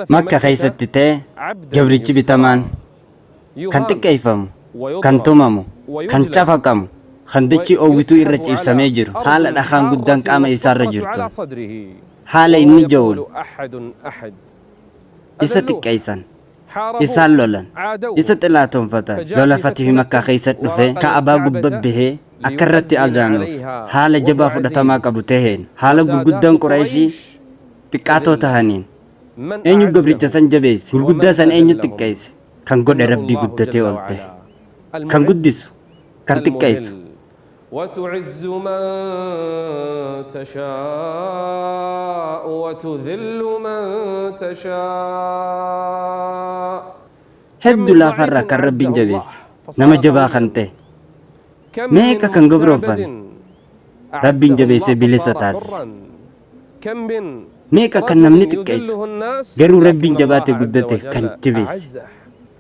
Makka keessatti ta'e gabrichi bitamaan kan xiqqeeffamu, kan tumamu, kan cafaqamu, kan dachii oowwituu irra ciibsamee jiru, haala dhakaan guddaan qaama isaarra jirtuun, haala inni ja'uun isa xiqqeessan, isaan lolan, isa xilaatonfatan. Lola Fatihi Makkaa keessa dhufe Ka'abaa gubba bahee akka irratti azaanuuf haala jabaa fudhatamaa qabu taheen, haala gurguddaan Qurayshii xiqqaatoo tahaniin, eenyu gabricha san jabeesse, gurguddaa san eenyu xiqqeesse? Kan godhe Rabbii guddatee ol tahe, kan guddisu, kan xiqqeessu. وتعز من تشاء وتذل من تشاء. Hedduu laafarraa kan Rabbiin jabeesse, nama jabaa kan tahe, meeqa kan gabroonfame Rabbiin jabeessee bilisa taasise. Meeqa kan namni xiqqeessu garuu Rabbiin jabaate guddate kan jabeesse.